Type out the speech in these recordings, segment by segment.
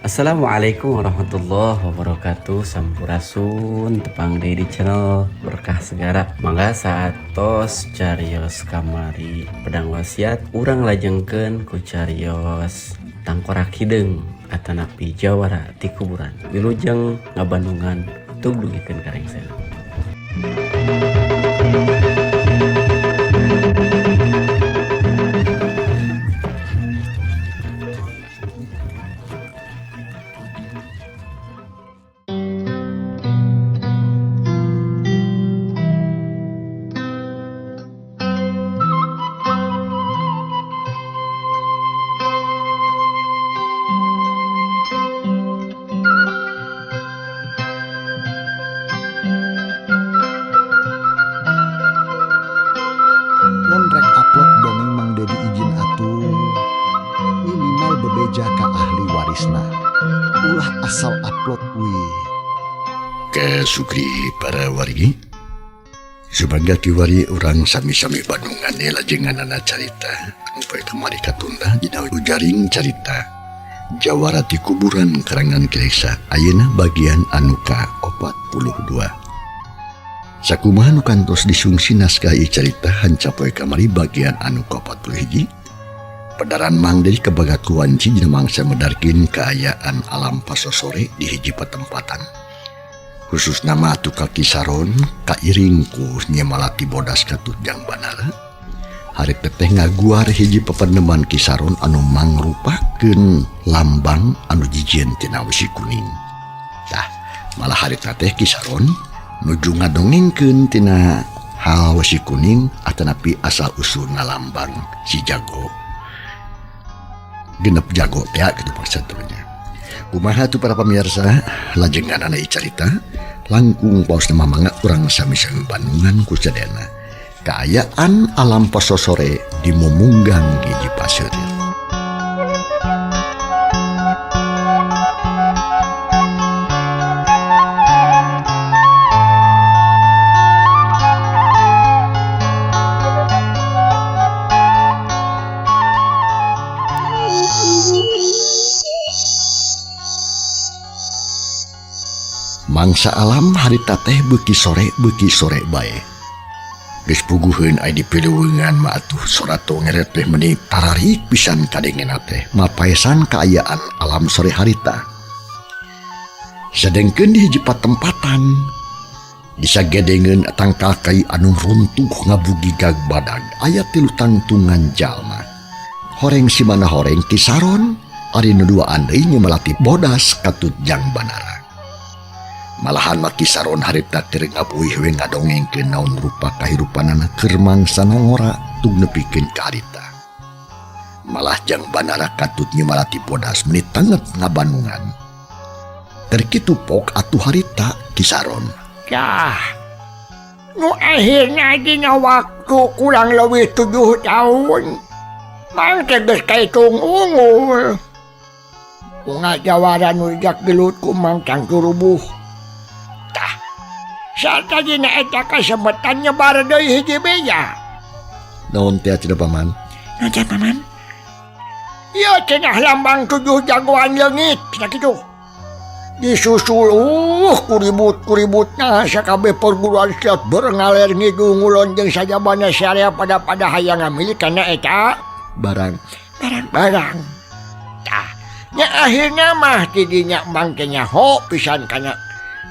Assalamualaikum warahmatullahi wabarakatuh. Sampurasun, tepang deui di channel Berkah Segara. Mangga saatos carios kamari pedang wasiat, urang lajengkeun ku carios tangkorak hideung atanapi jawara ti kuburan. Wilujeng ngabandungan, tug dugikeun ka rengsena. Mun rek upload dongeng Mang Dedi izin atuh, minimal bebeja ka ahli warisna, ulah asal upload wih. Ke Sukri para wargi, Sumangga kiwari urang sami-sami bandungan lajenganana carita anu poe kamari katunda dina ujaring carita Jawara ti kuburan karangan Ki Reksa ayeuna bagian anu ka 42. Sakumaha nu kantos disungsi naskah ieu carita hanca poe kamari bagian anu ka 41. Pedaran Mang Dedi kabaga ku wanci dina mangsa medarkeun kaayaan alam pasosore di hiji patempatan. Khusus nama atuh ka Kisaron kairing ku Nyi Malati Bodas katut Jang Banara. Hari teteh ngaguar hiji pepeneman Kisaron anu mangrupakeun lambang anu jijieun tina wesi kuning. Tah, malah hari teteh Kisaron nuju ngadongengkeun tina hal wesi kuning atanapi asal usulna lambang si jago. Genep jago teh kitu maksudna. Kumaha tuh para pemirsa, lajenganana ieu carita langkung paos nama mangga urang sami-sami bandungan ku sadayana. Kaayaan alam pasosore di Mumunggang hiji paseureun. Mangsa alam harita teh beuki sore bae. Geus puguheun aya di pileuweungan mah atuh sorato ngeret teh meuni tararik pisan kadengena teh mapaesan kaayaan alam sore harita. Sadengkeun di hiji patempatan disagedengeun tangkal kai anu runtuh ngabugigag badag aya tilu tangtungan jalma. Horeng simana horeng Kisaron ari nu duaan deui Nyi Malati Bodas katut Jang Banara. Malahan mah Kisaron harita teu ngabuih we ngadongengkeun naon rupa kahirupanana keur mangsa ngora tug nepikeun ka harita. Malah Jang Banara katut Nyi Malati Bodas meuni tanget ngabanungan. Keur kitu pok atuh harita Kisaron. Kah, nu akhirna dina waktu kurang leuwih 7 tahun. Mang teh geus kaitung unggul. Unga jawara nu jak gelut ku Mang tangtu rubuh. Tah, sarta dina eta kasemetan nyebar deui hiji beja. Naon teh cenah paman? Naon teh paman? Ieu cenah lambang 7 jagoan leungit cenah kitu. Disusul kuribut-kuributna sakabeh perguruan silat berengaler ngidul ngulon jeung sajabana syarea pada-pada hayang ngamili kana eta barang. Barang-barang. Tah, nya akhirna mah ti dinya Mang teh nyaho pisan kana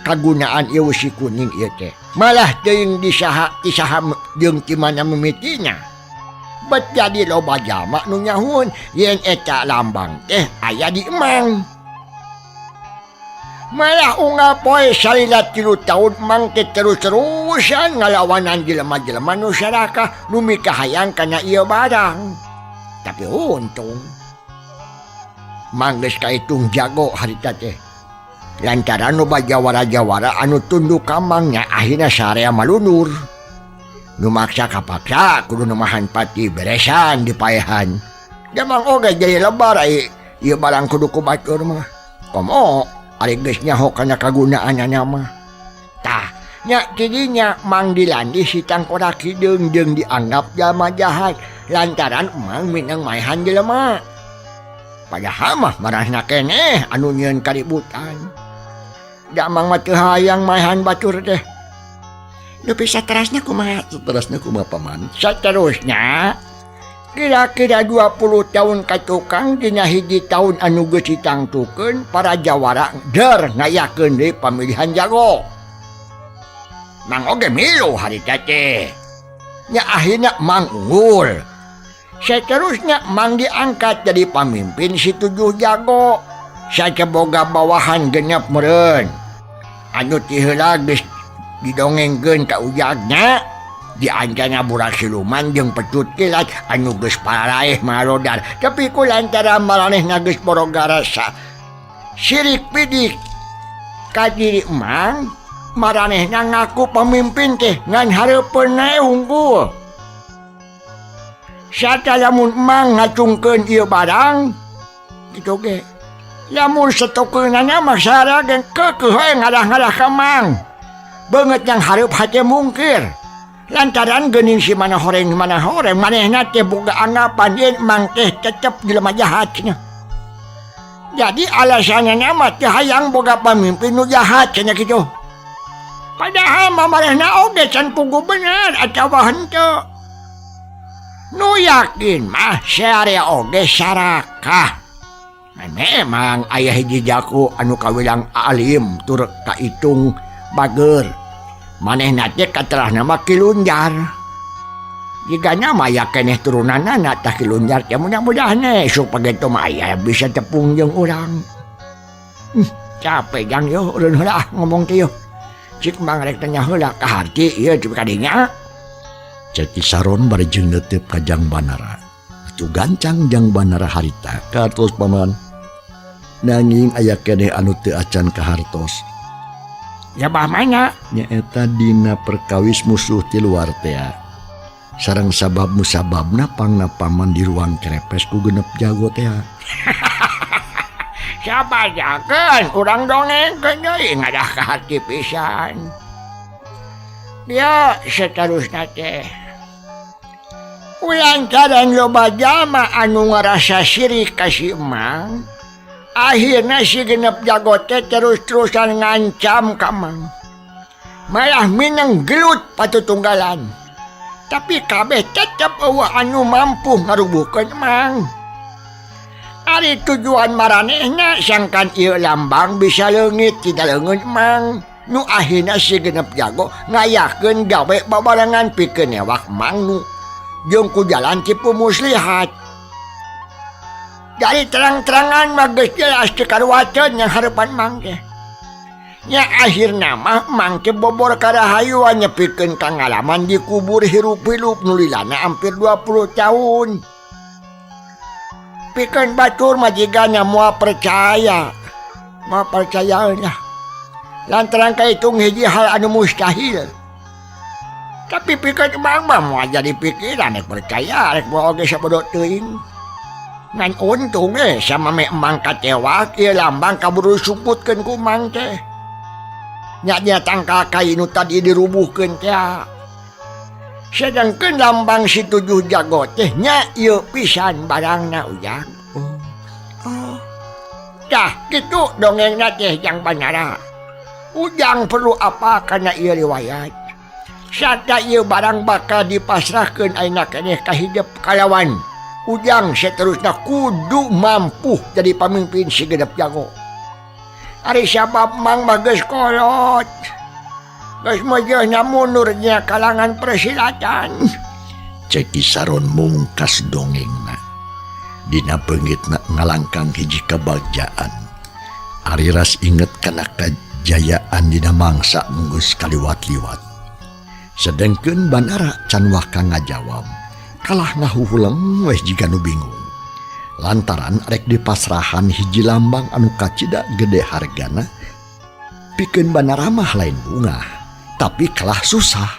kagunaan ieu wesi kuning ieu teh. Malah teuing disaha tisaha jeung ti mana mimitina. Bet jadi loba jalma nu nyahueun yen eta lambang teh aya di Emang. Malah unggal poe salila 3 tahun Mang teh terus-terusan ngalawanan jelema-jelema nu sarakah nu mikahayang kana ieu barang. Tapi untung Mang geus kaitung jago harita teh. Lantaran loba jawara-jawara anu tunduk ka Mang nya akhirna sarea malunur. Nu maksa kapaksa kudu nemahan pati beresan dipaehan. Da Mang oge jadi lebar ai ieu barang kudu ku batur mah. Komo ari geus nyaho kana kagunaanana mah. Tah, nya tidinya Mang dilandih si tangkorak hideung jeung dianggap jalma jahat lantaran Mang minang maehan jelema. Padahal mah marahna keneh anu nyieun kaributan. Da Mang mah teu hayang maehan batur teh. Dupi saterasna kumaha? Saterasna kumaha paman? Saterusna kira-kira 20 tahun ka tukang dina hiji tahun anu geus ditangtukeun para jawara der ngayakeun deui pamilihan jago. Mang oge milu harita teh. Nya akhirna Mang unggul. Seterusnya Mang diangkat jadi pamimpin si 7 jago. Saca boga bawahan genep meureun. Anu ti heula geus didongengkeun ka ujagna. Diancana burak siluman jeung pecut kilat anu geus pararaeh marodar. Tapi ku lantaran maranehna geus boroga rasa sirik pidik ka diri Mang, maranehna ngaku pamimpin teh ngan hareupeun nae unggul. Sata lamun Mang ngacungkeun ieu barang kitu ge. Lamun setokeunana mah sarage keukeuh we ngalah-ngalah ka Mang. Beungeut yang hareup hate mungkir. Lantaran geuning si mana horeng mana horeng manehna teh boga anggapan yen Mang teh tetep jelema jahat cenah. Jadi alasanna mah teh hayang boga pamimpin nu jahat cenah kitu. Padahal mah manehna oge can puguh bener atawa henteu. Nu yakin mah sarea oge sarakah. Memang aya hiji jago anu kawilang alim tur kaitung bager. Manehna teh katerahna mah Ki Lunjar. Jigana mah aya keneh turunanana tah Ki Lunjar teh mudah-mudahan esuk pageto mah aya bisa tepung jeung urang. Capek jang yo ulun heula ngomong teh yo. Cik Mang rek tanya heula ka harti ieu cik kadinya. Cek Ki Saron bari jeung neuteup ka Jang Banara. Itu gancang Jang Banara harita kahartos paman. Nanging aya keneh anu teu acan kahartos. Ya bah mana? Nyaeta dina perkawis musuh ti luar tea. Sareng sabab musababna pangna paman di ruang kerepes ku genep jago tea. Siapa jakeun urang dongengkeun deui ngadah ka hati pisan. Dia seterusna teh. Ulantaran loba jalma anu ngarasa sirik ka si Mang, akhirna si genep jago teh terus-terusan ngancam ka Mang. Malah mineng gelut patutunggalan. Tapi kabeh tetep eueuh anu mampu ngarubuhkeun Mang. Ari tujuan maranehna sangkan ieu lambang bisa leungit tina leungeun Mang. Nu akhirna si genep jago ngayakeun gawe babarengan pikeun newak Mang nu jeung ku jalan tipu muslihat. Dari terang-terangan mah geus jelas teu karuateun yang hareupan Mang teh. Nya akhirna mah Mang teh bobor karahayuan nyepikeun ka ngalaman dikubur hirup-hirup nu lilana hampir 20 tahun. Pikeun batur mah jigana moal percaya. Moal percayaeun lah. Lantaran kahitung hiji hal anu mustahil. Tapi pikeun Mang mah moal jadi pikiran rek percaya rek moal oge sabodo teuing. Ngan untung sama me Mang katewak ieu lambang kaburu suputkeun ku Mang teh. Nya nya tangkal kai nu tadi dirubuhkeun teh. Sedangkeun lambang si 7 jago teh nya ieu pisan barangna ujang. Oh. Oh. Tah kitu dongengna teh Jang Banara. Ujang perlu apa kana ieu riwayat. Sarta ieu barang bakal dipasrahkeun ayeuna keneh ka hidep kalawan. Ujang seterusna kudu mampu jadi pamimpin si genep jago. Ari sabab Mang mah geus kolot. Geus meujeuna mundurnya kalangan persilatan. Cek Ki Saron mungkas dongengna. Dina beungitna ngalangkang hiji kabagjaan. Ari ras inget kana kajayaan dina mangsa geus kaliwat-liwat. Sedengkeun Banara can waka ngajawab. Kalah ngahuhuleng weh jiga nu bingung. Lantaran rek dipasrahan hiji lambang anu kacida gede hargana, pikeun Banara mah lain bungah, tapi kalah susah.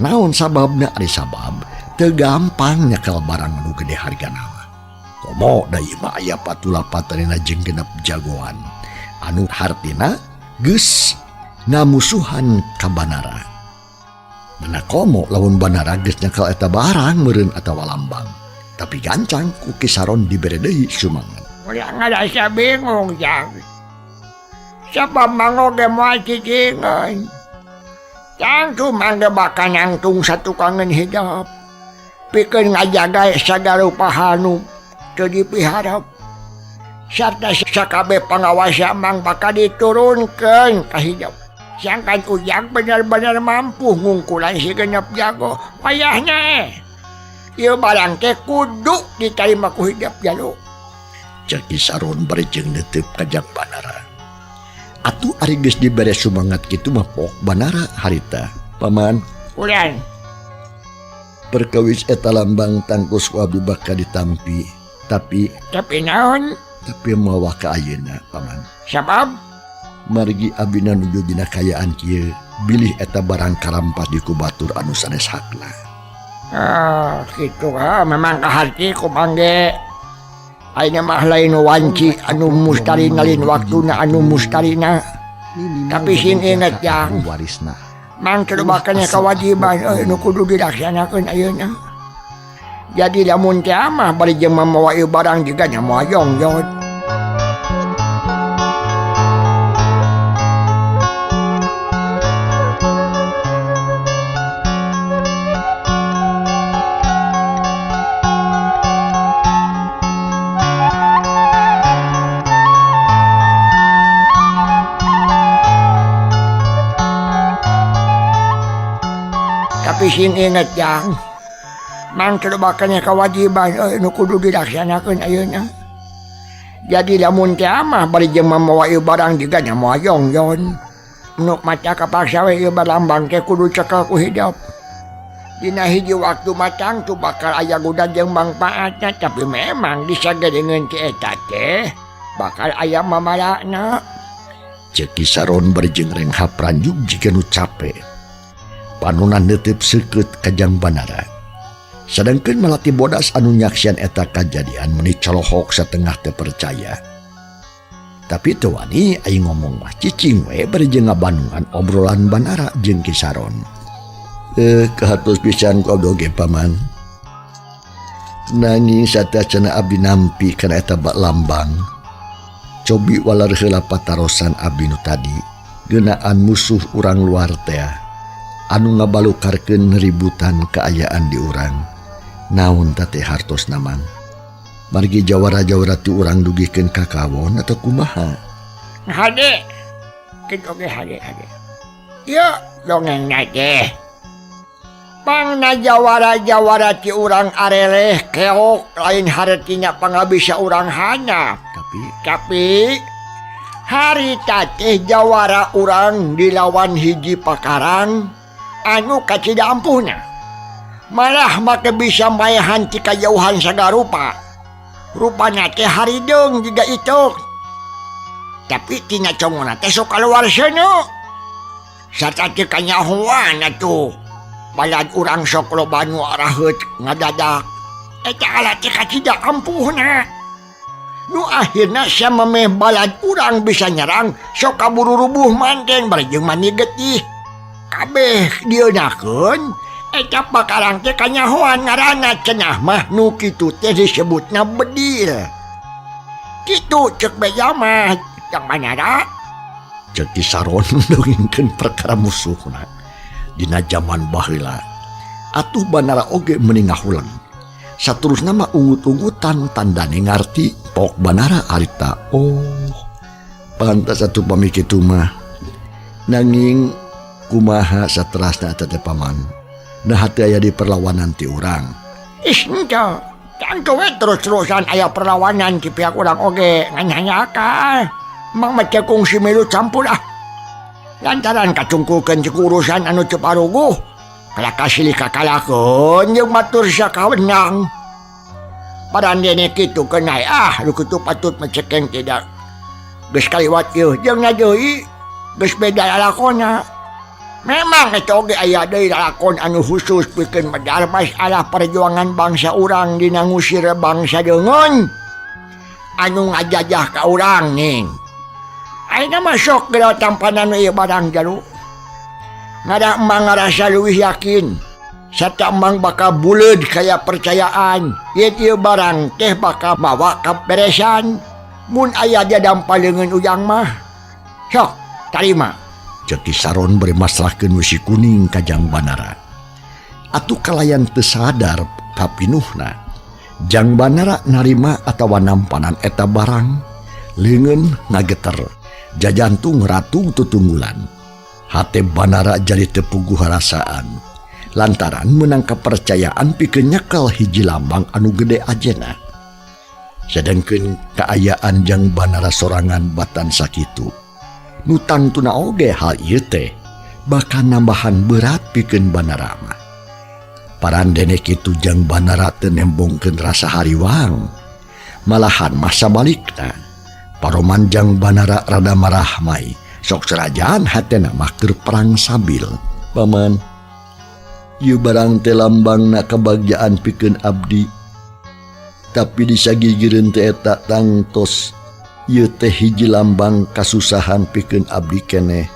Naon sababna ari sabab teu gampang nyekel barang anu gede hargana mah. Komo da ieu mah aya patula-patanina jeung genep jagoan anu hartina geus ngamusuhan ka Banara. Mana komo lamun Banara geus nyekel eta barang meureun atawa lambang. Tapi gancang ku Ki Saron dibere deui sumanget. Ulah ngarasa bingung jang. Sabab Mang oge moal cicingeun. Tangtu Mang ge bakal nangtung satukangeun hidep. Pikeun ngajaga sagarupa hanu teu dipiharep. Sarta sakabeh pangawasa Mang bakal diturunkeun ka hidep. Sangkan Ujang bener-bener mampu ngungkulan si genep jago. Wayahna ieu barang teh kudu ditarima ku hidep jalu. Cek Ki Saron bari jeung neuteup ka Jang Banara. Atuh ari geus dibere sumangat kitu mah pok Banara harita. Paman. Urang. Perkawis eta lambang tangkus ku abdi bakal ditampi. Tapi naon? Tapi mawa ka ayeuna paman. Sabab margi abina nuju dina kayaan kieu bilih eta barang karampas di ku batur anu sanes hakna. Ah, kitu ah memang kaharti ku mangge. Ayeuna mah lain wanci anu mustarina lain waktuna anu mustarina. Tapi sing inget jang warisna. Mang terbakannya kewajiban nu kudu dilaksanakeun ayeuna. Jadi lamun teh mah bari jeung mamawa ieu barang juga nya moal jongjot. Tapi sing inget jang, Mang terbakannya kewajiban nu kudu dilaksanakeun ayeuna. Jadi lamun teh mah bari jeung mamawa ieu barang juga nya moal jongjon. Nu maca kapaksa we ieu lambang teh kudu cekel ku hidep. Dina hiji waktu matang tu bakal aya guna jeung mangpaatna, tapi memang disagedengeun ti eta teh bakal aya mamalakna. Cek Ki Saron bari jeung renghap ranjug jiga nu cape. Panunan neuteup seukeut ka Jang Banara. Sadangkeun Malati Bodas anu nyaksian eta kajadian meuni colohok satengah teu percaya. Tapi teu wani aing ngomong mah cicing we bari jeung ngabandungan obrolan Banara jeung Ki Saron. Kahatus pisan ku abdi oge paman. Nanging sateuacanna abdi nampi kana eta bak lambang. Cobi walar heula patarosan abdi nu tadi geunaan musuh urang luar teh anu ngabalukarkeun ributan kaayaan di urang. Naon ta teh hartosna Mang? Margi jawara-jawara ti urang dugikeun ka kawon atau kumaha? Hade. Kitu oge hade hade. Ieu dongengna teh. Pangna jawara-jawara ti urang areleh keok lain hartina pangabisa urang hana. Tapi harita teh jawara urang dilawan hiji pakarang anu kacida ampuhna. Malah make bisa maehan ti kajauhan sagarupa. Rupana teh harideung jiga ituk. Tapi tina congona teh sok kaluar seuneu. Sarta teu kanyahoan atuh. Balad urang sok loba nu araheut ngadadak. Eta alat teh kacida ampuhna. Nu akhirna samemeh balad urang bisa nyerang sok kaburu rubuh manten bari jeung mani getih. Kabeh dieunakeun eta pakarang teh kanyahoan ngaranna cenah mah nu kitu teh disebutna bedil. Kitu cek beja mah Jang Banara. Cek Ki Saron dongengkeun perkara musuhna dina jaman baheula. Atuh Banara oge meuni ngahuleng. Saterusna mah ungut-ungutan tandane ngarti pok Banara harita. Oh, pantas atuh pami kitu mah. Nanging kumaha saterasna eta teh paman? Nah hati aya di perlawanan ti urang. Ih, henteu. Tangtu we terus-terusan aya perlawanan ti pihak urang oge ngan hanjakal. Mang mah teu kungsi milu campur ah. Lantaran kacungkulkeun ceuk urusan anu teu paruguh, kalah kasilih kakalakeun jeung batur sakawenang. Parandene kitu kenai ah, nu kitu patut mah cekeng tidak. Geus kaliwat ieu jeung deui geus beda lalakonna. Memang eta oge aya deui lalakon anu khusus pikeun medar masalah perjuangan bangsa urang dina ngusir bangsa deungeun anu ngajajah ka urang ning. Ayeuna mah sok geura tampanan ieu barang jalu. Ngada emang ngarasa leuwih yakin sarta emang bakal buleud kaya percayaan yen ieu barang teh bakal mawa kaberesan. Mun aya diadampa leungeun ujang mah. Sok, tarima. Cek Ki Saron bari masrahkeun wesi kuning ka Jang Banara. Atuh kalayan teu sadar kapinuhna. Jang Banara narima atawa nampanan eta barang, leungeun ngageter, jajantung ratung tutunggulan. Hate Banara jadi teu puguh harasaan. Lantaran menang kepercayaan pikeun nyekel hiji lambang anu gede ajena. Sedengkeun kaayaan Jang Banara sorangan batan sakitu. Nu tangtuna oge hal ieu teh bakal nambahan berat pikeun Banara mah. Parandene kitu Jang Banara teu nembongkeun rasa hariwang. Malahan masa balikna paroman Jang Banara rada marahmai. Sok serajaan hatena mah keur perang sabil. Paman, ieu barang teh lambangna kabagjaan pikeun abdi. Tapi disagigireun teh eta tangtos ieu teh hiji lambang kasusahan pikeun abdi keneh.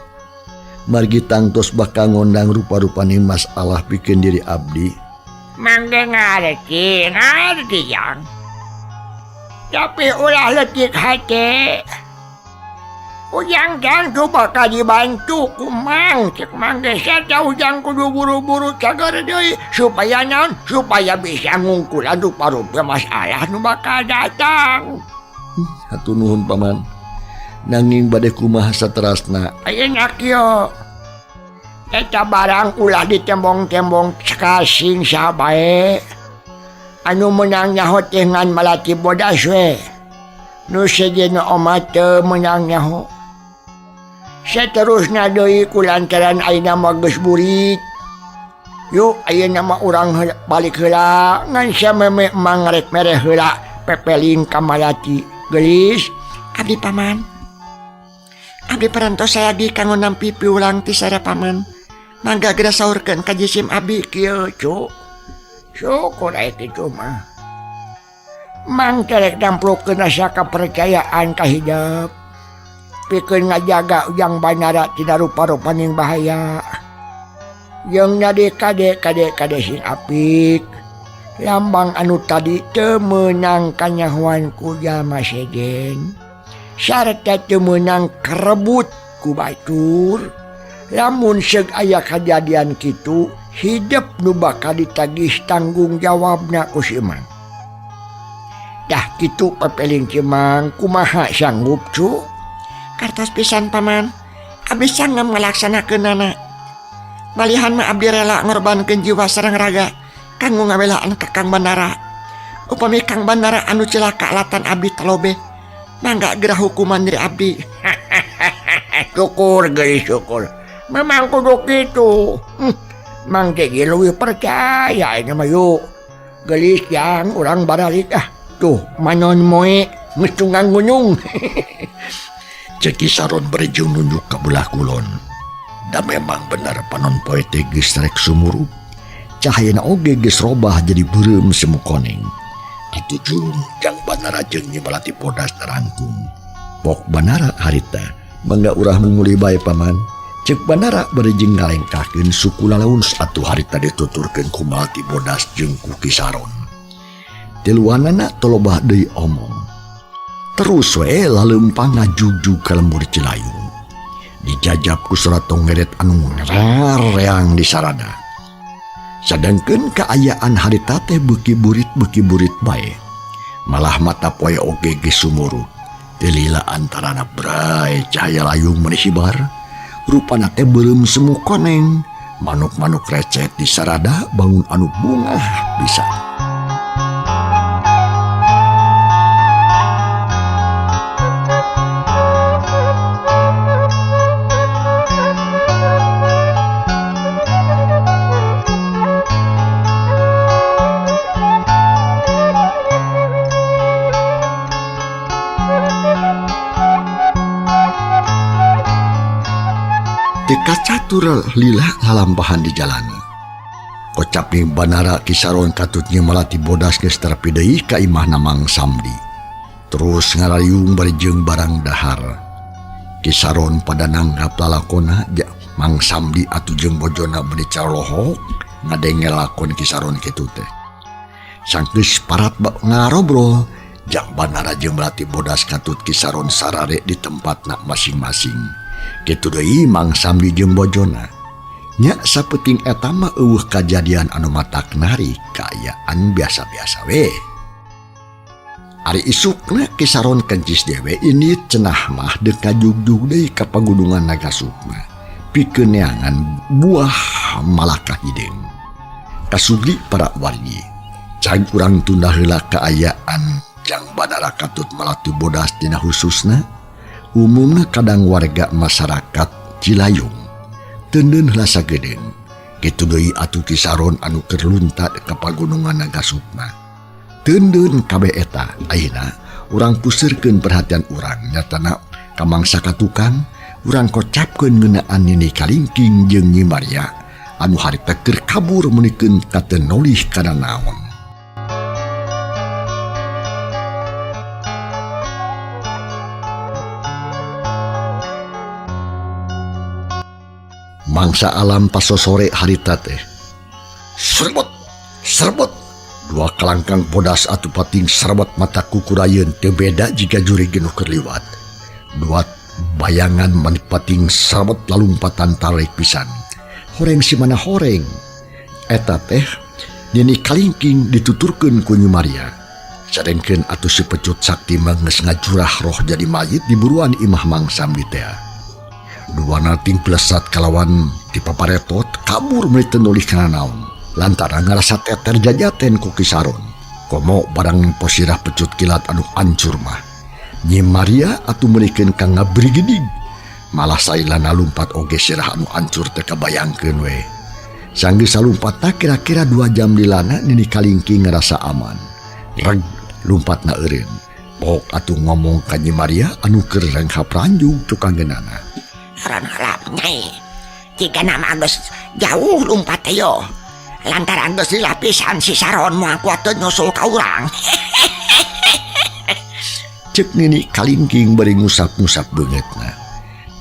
Margi tangtos bakal ngondang rupa-rupaning masalah pikeun diri abdi. Mangga ngarti, ngarti Jang. Tapi ulah leutik hate. Ujang tangtu bakal dibantu ku Mang. Cek Mang geus sarta ujang kudu buru-buru cager deui supaya naon? Supaya bisa ngungkulan rupa-rupa masalah nu bakal datang. Hatur nuhun paman. Nanging bade kumaha saterasna? Ayeuna kieu. Eta barang ulah ditembong-tembong kasing saha bae. Anu meunang nyaho teh ngan Malati Bodas we. Nu sejenna omat teu meunang nyaho. Seterusna deui ku lantaran ayeuna mah geus burit. Yuk ayeuna mah urang balik heula ngan sameme Mang rek mere heula pepeling ka Malati. Geulis abdi paman. Abdi parantos sayagi kanggo nampi piulang ti sare paman. Mangga geura saurkeun ka jisim abdi kieu cu. Syukur aya kitu mah. Mang terek namplokeun rasa kapercayaan ka hidep. Pikeun ngajaga Ujang Banara tina rupa-rupaning bahaya. Jeung nadi kade kade kade sing apik. Lambang anu tadi teu meunang kanyahoan ku jalma sejen. Sarta teu meunang karebut ku batur. Lamun seug aya kajadian kitu, hidep nu bakal ditagih tanggung jawabna ku si Mang. Dah kitu pepeling si Mang, kumaha sanggup cu? Kartos pisan paman, abdi sanggem ngalaksanakeunana. Malihan mah abdi rela ngorbankeun jiwa sareng raga kanggo ngabelaan ka Kang Banara. Upami Kang Banara anu cilaka alatan abdi talobe, mangga geura hukuman diri abdi. Syukur geulis syukur. Memang kudu kitu. Mang teh ge leuwih percaya ayeuna mah yuk. Geulis jang urang baralik ah. Tuh manon moe geus tunggang gunung. Cek Ki Saron bari jeung nunjuk ka belah kulon. Da memang bener panon poe teh geus rek sumurup. Cahayana oge geus robah jadi beureum semu koneng. Atuh cung Jang Banara jeung Nyi Malati Bodas narangkung. Pok Banara harita, mangga urang munguli bae paman. Cek Banara bari jeung ngalengkahkeun suku lalaun atuh harita dituturkeun ku Malati Bodas jeung ku Ki Saron. Tiluanana tolobah deui omong. Terus we laleumpang ngajugjug ka lembur Cilayung. Dijajab ku surat tonggeret anu ngareang di sarada. Sadengkeun kaayaan harita teh beuki burit bae. Malah mata poe oge geus sumurup. Teu lila antarana bray cahaya layung meuni hibar. Rupana teh beureum semu koneng. Manuk-manuk recet di sarada bangun anu bungah pisan. Teu kacatur lila lalampahan di jalan. Kocap ning Banara Ki Saron katut Nyi Malati Bodas geus terepi deui ka imahna Mang Samdi. Terus ngarayung bari jeung barang dahar. Ki Saron pada nanggap lalakona Mang Samdi atuh jeung bojona beuki calohok ngadenge lakon Ki Saron kitu teh. Sanggeus parat ngarobrol Jang Banara jeung Melati Bodas katut Kisaron sarare di tempatna masing-masing. Kitu deui Mang Samli jeung bojona. Nya sapeting eta mah eueuh kajadian anu matak narik kaayaan biasa-biasa we. Ari isukna Kisaron kencis dewe ini cenah mah deuk ngajugjug deui ka pagunungan Naga Sukma. Pikeun neangan buah malaka hideung. Kasugri para wargi. Can urang tunda heula kaayaan Jang Banara katut Melati Bodas dina khususna umumna kadang warga masyarakat Cilayung. Teuneun heula sagedeung. Kitu deui atuh Kisaron anu keur lunta ka pagunungan Naga Sukma. Teuneun kabeh eta ayeuna urang puseurkeun perhatian urang nyatana ka mangsa ka tukang urang kocapkeun ngeunaan Nini Kalingking jeung Nyi Maria anu harita keur kabur meunikeun ka teu nolih kana naon. Mangsa alam pasosore harita teh. Serbot, serbot. Dua kalangkang bodas atuh pating serbot mata kukurayeun teu beda jiga jurig nu keur liwat. Dua bayangan manik pating serbot lalumpatan tarik pisan. Horeng si mana horeng. Eta teh Nini Kalingking dituturkeun ku Nyi Maria. Sadengkeun atuh si Pecut Sakti mah geus ngajurah roh jadi mayit di buruan imah Mang Samli teh. Dua nating pelesat kalawan dipaparetot kabur meuli teu nulih kana naon. Lantaran ngarasa teter jajaten ku Kisaron. Komo barang posirah pecut kilat anu ancur mah. Nyi Maria atuh meulikeun ka ngabrigidig. Malah sailana lumpat oge sirah anu ancur teh kabayangkeun we. Sanggeus salumpatna kira-kira 2 jam dilana Nini Kalingking ngarasa aman. Reg lumpatna eureun. Pok atuh ngomong ka Nyi Maria anu keur renghap ranjug tukang geunana. Ron harap nyai. Jika nama geus jauh lumpat teh yo. Lantaran geus dilapisan si Saron moal kuat teu nyusul ka urang. Cek Nini Kalingking bari ngusap-ngusap beungeutna.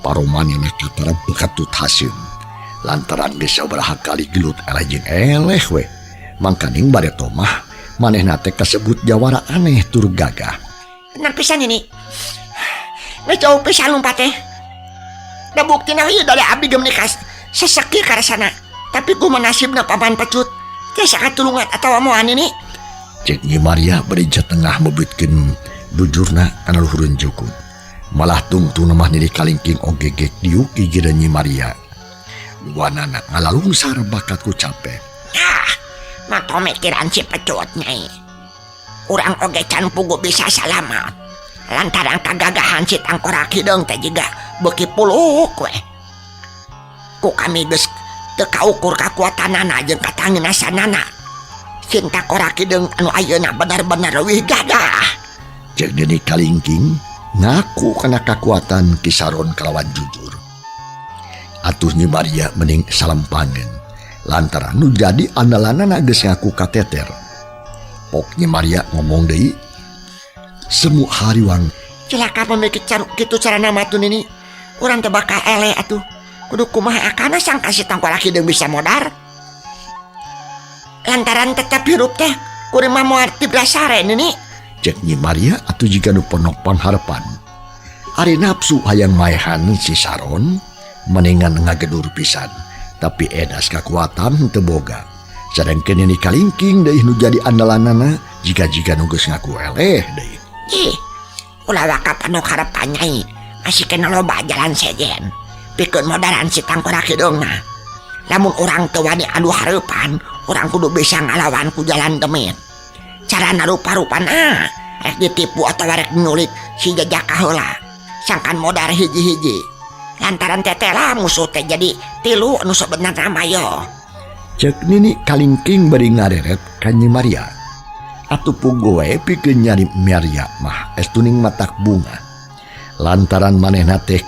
Paromanehna katarep katut haseum. Lantaran geus sabaraha kali gelut eleh jeung eleh we. Mangkaning bareto mah manehna teh kasebut jawara aneh tur gagah. Bener pisan ini. Geus jauh pisan lumpat teh. Da buktina ieu dari abdi geus menikah seseki ka sana. Tapi kumaha nasibna Paman Pecut? Tiasa katulungan atawa moal ini? Cek Nyi Maria bari tengah mebitkeun bujurna kana luhureun jukut. Malah tungtungna mah Nini Kalingking oge gek diuk gigireun Nyi Maria. Duanana ngalalungsar bakat ku capek. Ah, mah mikiran si Pecut nyai. Urang oge can pugu bisa salamat. Lantaran kagagahan si Tangkorak hideung teh jiga beuki puluk we. Ku kami geus teu kaukur kakuatanana jeung katanginasanana. Cinta Korak hideung anu ayeuna bener-bener leuwih gagah. Cek Nini Kalingking ngaku kana kakuatan Kisaron kalawan jujur. Atuh Nyi Maria mending salempangeun. Lantaran nu jadi andalanana geus ngaku kateter. Pok Nyi Maria ngomong deui, semu hariwang. Cilaka pamikir kitu carana matun ini. Urang teh bakal eleh atuh. Kudu kumaha akana sangka si Tangkorak hideung bisa modar. Lantaran tetep hirup teh kuring mah moal tibrasare nini. Cek Nyi Maria atuh jiga nu ponok pangharepan. Ari nafsu hayang maehan si Saron mendingan ngagedur pisan. Tapi edas kakuatan teu boga. Sadengkeun Nini Kalingking deui nu jadi andalanana jiga-jiga nu geus ngaku eleh deui. Ih, ulah waka panok harepan nyai. Masih kena loba jalan sejen. Pikeun modaran si Tangkorak hideungna. Lamun urang teu wani adu hareupan, urang kudu bisa ngalawan ku jalan demit. Carana rupa-rupana, rek ditipu atawa rek nyulik si jajaka heula. Sangkan modar hiji-hiji. Lantaran tetela musuh teh jadi tilu anu sebenarna mah yo. Cek Nini Kalingking bari ngareret ka Nyi Maria. Atuh puguh we pikeun nyari Maria mah estuning matak bunga. Lantaran manehna teh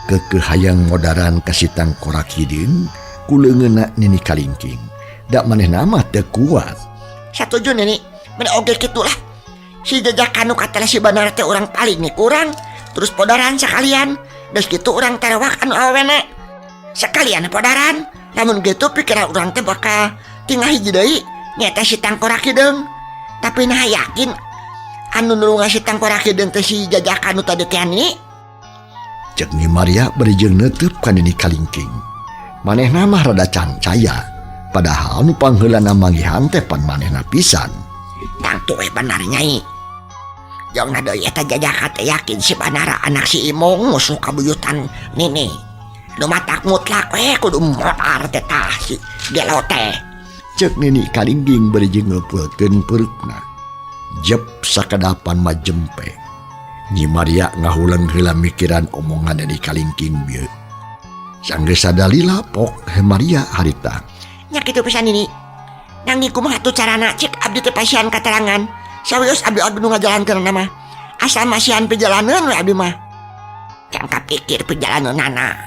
keukeuh hayang modaran ka si Tangkorak hideung ku leungeunna Nini Kalingking. Da manehna mah teu kuat. Satuju Nini, meni oge kitulah. Si jajaka nu katela si Bandara teh urang paling nih kurang, terus podaran sekalian. Geus kitu urang terewak anu awena. Sekalian podaran. Lamun gitu pikiran urang teh bakal tinggal hiji deui nyaeta si Tangkorak hideung. Tapi nah yakin Anu nulungan si Tangkorak hideung teh si Jajaka nu tadi teh Nini. Cek Nyi Maria bari jeung neuteub ka Nini Kalingking. Manehna mah rada cangcaya, padahal nu pangheulana manggihan teh pan manehna pisan. Tangtu we bener Nyai. Jongna deui eta Jajaka teh yakin si Banara anak si Imong musuh kabuyutan Nini. Nu matak mutlak we kudu motar teh tah si gelo teh. Cek Nini Kalingking bari jeung ngeupeutkeun pereukna. Jep sakadapan mah jempe. Nyi Maria ngahuleng heula mikiran omongan Nini Kalingking bieu. Sanggeus sadalila pok He Maria harita. Nya kitu pisan Nini. Nanging kumaha atuh carana cik abdi teh pasihan katerangan. Sawios abdi nu ngajalankeun mah. Asal masihan pejalanan we abdi mah. Jang kapikir pejalaneunana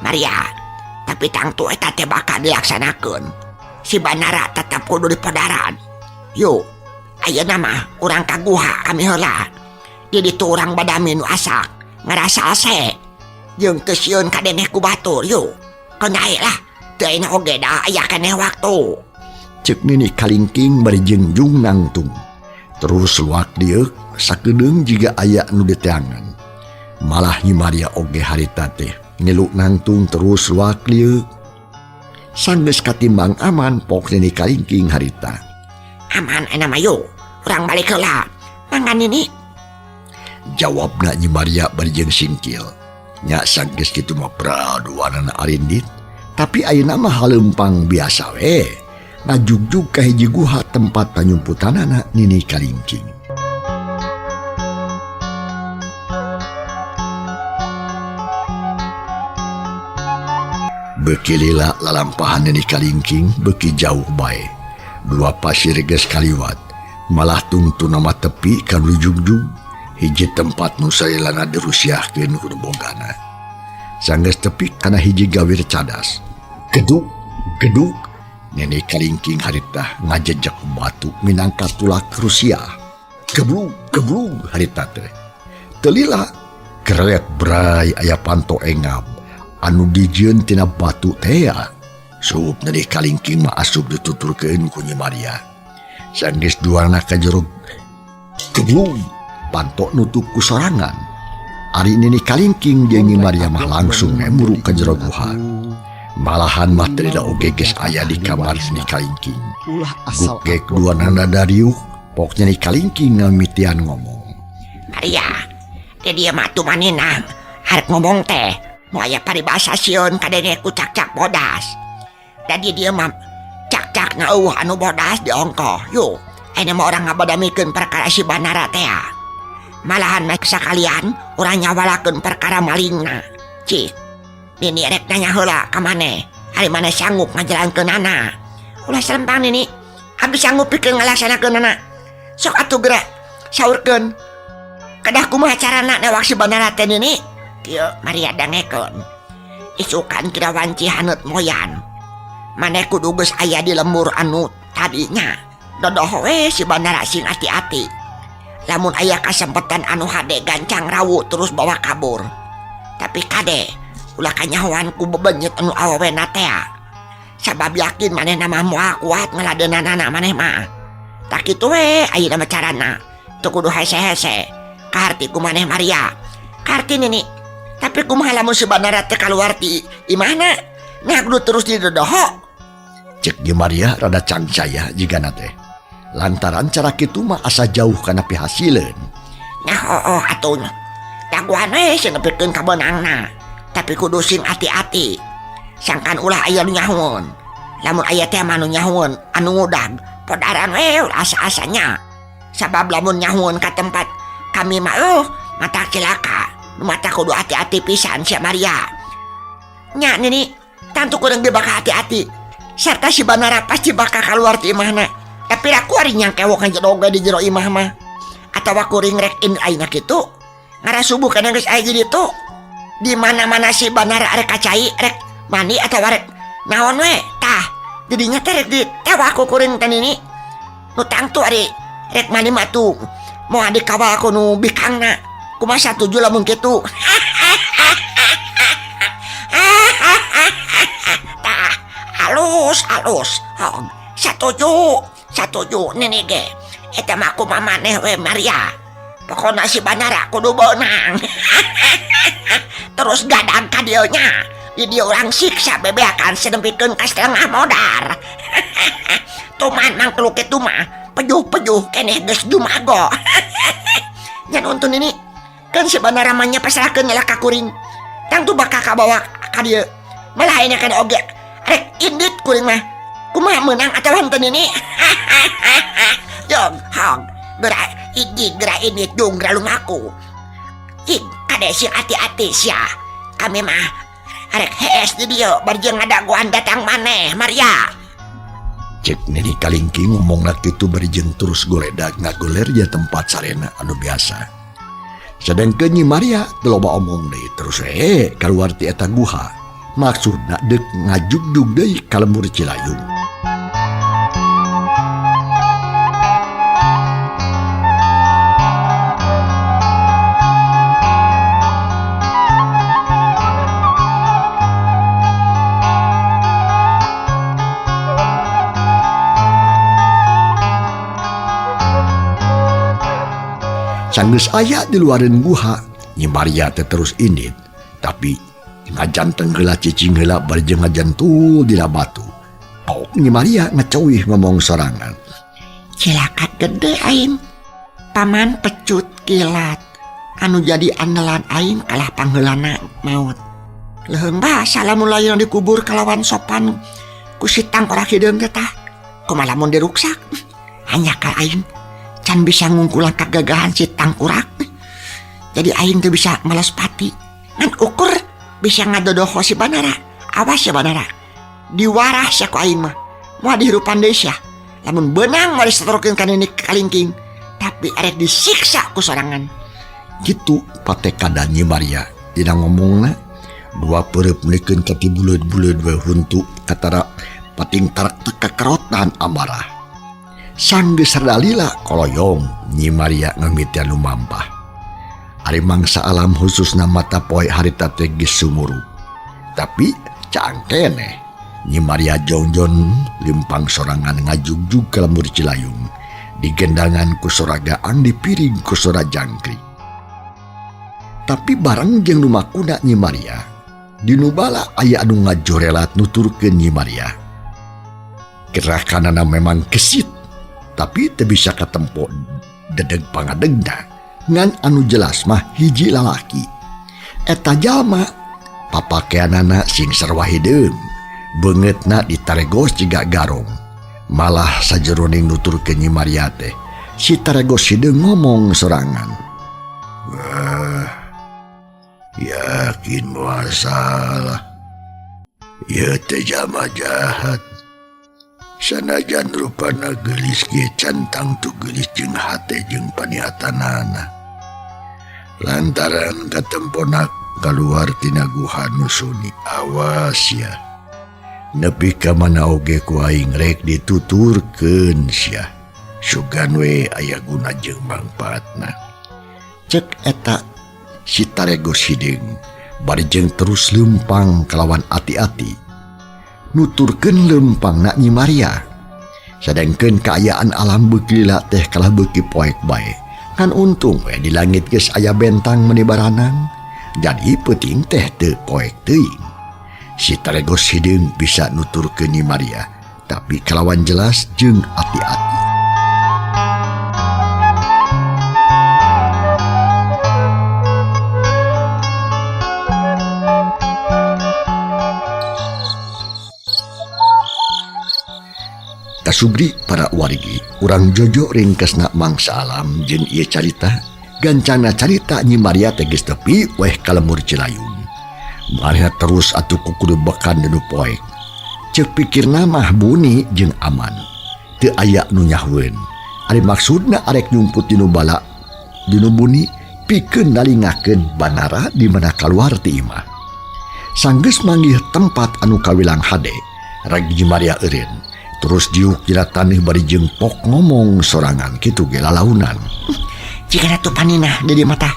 Maria. Tapi tangtu eta teh bakal dilaksanakeun. Si Banara tetap kudu dipodaran. Yuk, ayeuna mah urang ka guha kami heula. Di ditu urang badami nu asak, ngarasa ase. Jeung teu sieun kadengeh ku batur, yuk. Keun lah, teu ayeuna oge da aya keneh waktu. Cek Nini Kalingking bari jeung jung nangtung. Terus luak dieu sakedeung jiga aya nu diteangan. Malah Nyi Maria oge harita teh ngilu nangtung terus luak lieu. Sanggeus katimbang aman pok Nini Kalingking harita. Aman enak mah yuk, urang balik heula. Mangga Nini. Jawabna Nyi Maria bari jeung singkil. Nya sanggeus kitu mah praduanana arindit, tapi ayeuna mah haleumpang biasa we. Ngajugjug ka hiji guha tempat panyumputanana Nini Kalingking. Beuki lila lalampahan Nini Kalingking beuki jauh bae. Dua pasir geus kaliwat, malah tungtuna mah tepi ka nu jugjug. Hiji tempat nu salilana dirusiahkeun ku nu bogana. Sanggeus tepi kana hiji gawir cadas. Geduk, geduk. Nini Kalingking harita ngajejek batu minangka tulak Rusia. Geblug, geblug harita teh. Teu lila kerek bray aya panto engap anu dijieun tina batu tea. Sup Nini Kalingking mah asup dituturkeun ku Nyi Maria. Sanggeus duana ka jero geblug panto nutup ku sorangan. Ari Nini Kalingking jeung Nyi Maria mah langsung ngemuru ka jero guha. Malahan mah teu lila oge geus aya di kamar Nini Kalingking. Gugek duanana dariuh, pok Nini Kalingking ngamitian ngomong. Maria, teh dia mah tumaninang. Harek ngomong teh, moal aya paribasa sieun kadenge ku cakcak bodas. Dadi dia mah cakcak na eueuh anu bodas diongkoh. Yuk, ayeuna mah urang ngabadamikeun perkara si Banara teh. Malahan mah sakalian urang nyawalakeun perkara malingna. Cik, Nini rek nanya heula ka maneh. Ari maneh sanggup ngajalankeunana. Ulah serempang Nini. Abdi sanggup pikeun ngalaksanakeunana. Sok atuh geura saurkeun. Kedah kumaha carana newak si Banara teh Nini? Kieu Maria dangekeun. Isukan kira wanci haneut moyan. Maneh kudu geus aya di lembur anu tadinya. Dodoh we si Banara sing ati-ati. Lamun aya kasempetan anu hade gancang rawu terus bawa kabur. Tapi kade ulah kanyahoan ku bebenyet anu awewena teh. Sabab yakin manehna mah moal kuat ngaladeunanana maneh mah. Tak kitu we ayeuna mah carana. Teu kudu hese-hese. Kaharti ku maneh Maria. Kaharti Nini. Tapi kumaha lamun si Banara teh kaluar ti imahna? Nah kudu terus didodoho. Cek Nyi Maria rada cangcaya jigana teh. Lantaran cara kitu mah asa jauh kana pihasileun. Nah hooh atuh. Daguan we sing nepikeun ka beunangna. Tapi kudu sing ati-ati. Sangkan ulah aya nu nyahoeun. Lamun aya teh mah nu nyahoeun anu ngudag, podaran we ulah asa-asanya. Sabab lamun nyahoeun ka tempat kami mah mata cilaka. Nu mata kudu ati-ati pisan sia Maria. Nya Nini, tantu kudu ge bakal ati-ati. Sarta si Banara pasti bakal kaluar ti imahna. Tapi aku ari nyangkewok ngajedog di jero imah mah. Atawa kuring rek in ayeuna kitu. Ngarasubuh kana geus aya di ditu. Di mana-mana si Banara rek kacai, rek mandi atawa rek naon we. Tah, jadinya teh rek ditewak ku kuring teh Nini. Nu tangtu ari rek mandi mah tuh moal dikawal ku nu bikangna. Kumaha satuju lamun kitu. Tah, halus halus. Hong, satuju. Satuju Nini ge. Eta mah kumaha maneh we Maria. Pokona si Bandara kudu beunang. Terus gadang ka dieu nya. Di dieu urang siksa bebeakan sedempikeun ka setengah modar. Tuman mangkluk kitu mah pejuh-pejuh keneh geus jumago. Nya nuntun ini kan si Bandara mah nya pasrahkeun lah ka kuring. Tangtu bakal kabawa ka dieu. Malah ini kan oge rek indit kuring mah. Kumaha meunang atawa henteu nini? Jog hog geura iji geura indit jung geura lumaku. Cing kade sing ati-ati sia. Kami mah arek hees di dieu bari jeung ngadagoan datang maneh Maria. Cek Nini Kalingking ngomongna kitu bari jeung terus goledag ngagoler ja tempat sarena anu biasa. Sedangkeun Nyi Maria teu loba omong deui terus we kaluar ti eta guha. Maksudna deuk ngajugjug deui ka lembur Cilayung. Sanggeus aya di luareun guha, Nyi Maria teh terus indit, tapi ngajanteng heula cicing heula bari jeung ngajantul dina batu. Pok Nyi Maria ngeceuih ngomong sorangan. Cilaka gede aing. Paman pecut kilat. Anu jadi andalan aing kalah pangheulana maot. Leuheung basa lamun lain dikubur kalawan sopan ku si tangkorak hideung teh tah. Kumaha lamun diruksak? Hanya ka aing can bisa ngungkulan kegagahan si tangkurak. Jadi aing teu bisa males pati. Ngan ukur bisa ngadodoho si Bandara. Awas ya Bandara. Diwarah sia ku aing mah. Moal dihirupan deui sia. Lamun beunang moal disetrokeun ka Nini Kalingking. Tapi arek disiksa ku sorangan. Kitu patekadan Nyi Maria. Dina ngomongna dua peureub meulikeun ka ti buleud-buleud we huntu katara pating tarak teu kakerotan amarah. Sanggeus sadalila koloyong Nyi Maria ngamitian lumampah. Ari mangsa alam khususna mata poe harita teh geus sumurup. Tapi caang keneh Nyi Maria jongjon limpang sorangan ngajugjug ka lembur Cilayung. Digendangan ku sora gaang dipiring ku sora jangkrik. Tapi bareng jeung lumakuna Nyi Maria, di nu bala aya anu ngajorelat nuturkeun Nyi Maria. Gerakanana memang kesit, tapi teu bisa katempo dedeg pangadegna. Ngan anu jelas mah hiji lalaki. Eta jalma papakeanana sing sarua hideung, beungeutna ditaregos jiga garong. Malah sajeroning nuturkeun Nyi Maria teh, si taregos hideung ngomong sorangan. Wah, yakin moal salah. Ieu teh jalma jahat. Sanajan rupana geulis ge can tangtu geulis jeung hate jeung paniatanana. Lantaran katemponak kaluar tina guha nu suni, awas ya. Nepi ka mana oge ku aing rek dituturkeun sia. Sugan we aya guna jeung mangpaatna. Cek eta si taregos hideung bari jeung terus leumpang kalawan ati-ati. Nuturkeun leumpangna Nyi Maria. Sadengkeun kaayaan alam beuki lila teh kalah beuki poek bae. Ngan untung we di langit geus aya bentang meni baranang. Jadi peuting teh teu poek teuing. Si taregos hideung bisa nuturkeun Nyi Maria, tapi kalawan jelas jeung ati-ati. Kasubri para wargi, urang jojo ringkesna mangsa alam jeung ieu carita, gancangna carita Nyi Maria teh geus tepi weh ka lembur Cilayung. Maria terus atuh kukudu bekan nu poek. Ceuk pikirna mah buni jeung aman. Teu aya nu nyahueun. Ari maksudna arek nyumput dinu bala dinu buni pikeun nalingakeun banara di mana kaluar ti imah. Sanggeus manggih tempat anu kawilang hade, rek Nyi Maria eureun. Terus diuk dina taneuh bari jeung pok ngomong sorangan kitu ge lalaunan. Jika ratu paninah di mata,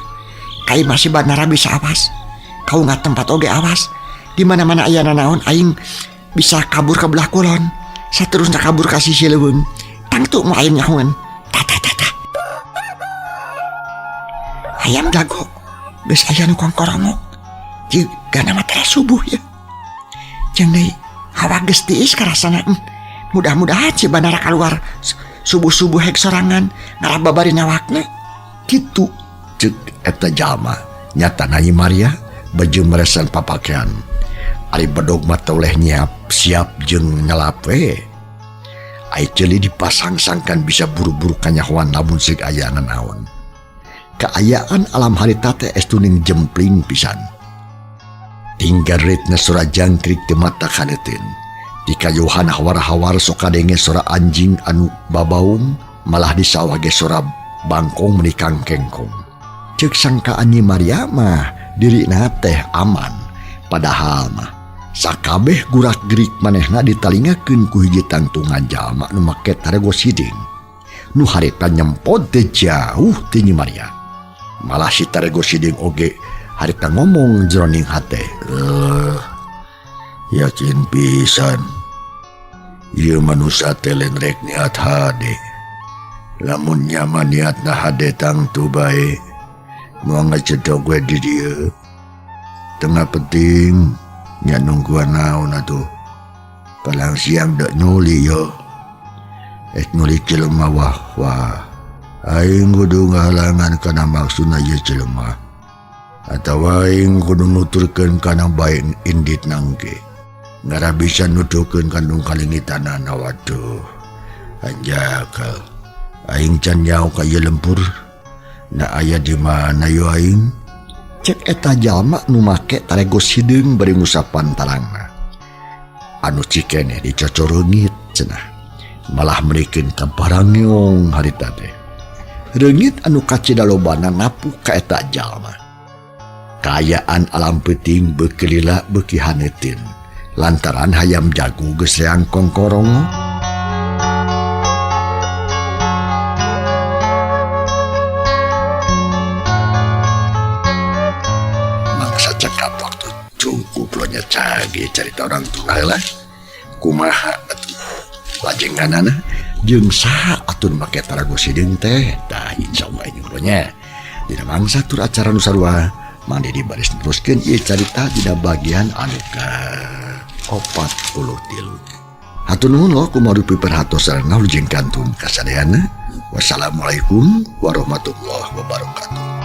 kai masih banara bisa awas. Kau nggak tempat oge awas. Di mana-mana aya nanaon aing bisa kabur ke belah kulon. Saterusna kabur ka sisi leuweung. Tangtu mau aing nyahoan. Ta ta ta ta. Hayam jago geus aya nu kongkorongok jigana mah tara subuh ya. Jeung deui hawa geus tiis karasana. Mudah-mudahan si Bandara keluar subuh-subuh hek sorangan ngarababari nawakna. Kitu cek eta jalma nyata Nyi Maria baju meresan papakean. Ari bedog mah teu oleh nyiap siap jeung nyelap we. Ai ceuli dipasang-sangkan bisa buru-buru kanyahoan lamun seuk aya nanaon. Kaayaan alam harita teh estuning jempling pisan. Tinggal ritna sora jangkrik teu mata kaneuteun. Di kayuhan hawar-hawar sok kadenge sora anjing anu babaung, malah di sawah ge sora bangkong meuni kangkengkong. Ceuk sangkaan Nyi Maria mah dirina teh aman, padahal mah sakabeh gurak-gerik manehna ditalingakeun ku hiji tangtungan jalma nu make tarego siding. Nu harita nyempot teh jauh ti Nyi Maria. Malah si tarego siding oge harita ngomong jroning hate. Yakin pisan ieu manusa teh lain rek niat hade. Lamun nyaman niatna hade tangtu bae. Moal ngacedok we di dieu. Tengah penting nya nungguan naon atuh. Palang siang dek nyuli yo. Ek nyuli jelema wah wah. Aing kudu ngahalangan kana maksudna ieu jelema. Atawa aing kudu nuturkeun kana bae indit nangke. Ngara bisa nuduhkeun kandung kalingitanana waduh. Anjakal. Aing can nyaho ka ieu lempur. Na aya di mana yo aing? Cek eta jalma nu make tarego sideung bari ngusapan tarangna. Anu cikeneh dicocoreungit cenah. Malah merikeun ka barangyong harita teh. Reungit anu kacida lobana napuk ka eta jalma. Kaayaan alam peuting beuki lila beuki haneuteun. Lantaran hayam jago geus reang kongkorongo. Mangsa cekap waktu cukup lo nya cage cerita orang tua lah. Kumaha atuh lajenganana jeung saha atuh make tarago sideung teh. Tah insyaallah ini lo nya. Dina mangsa tur acara nu sarua Mang Dedi baris neruskeun ieu carita dina bagian anu ka-43. Hatur nuhun lo kumaha piperhatos sareng ngahulujeng kantun kasadayana. Wassalamualaikum warahmatullahi wabarakatuh.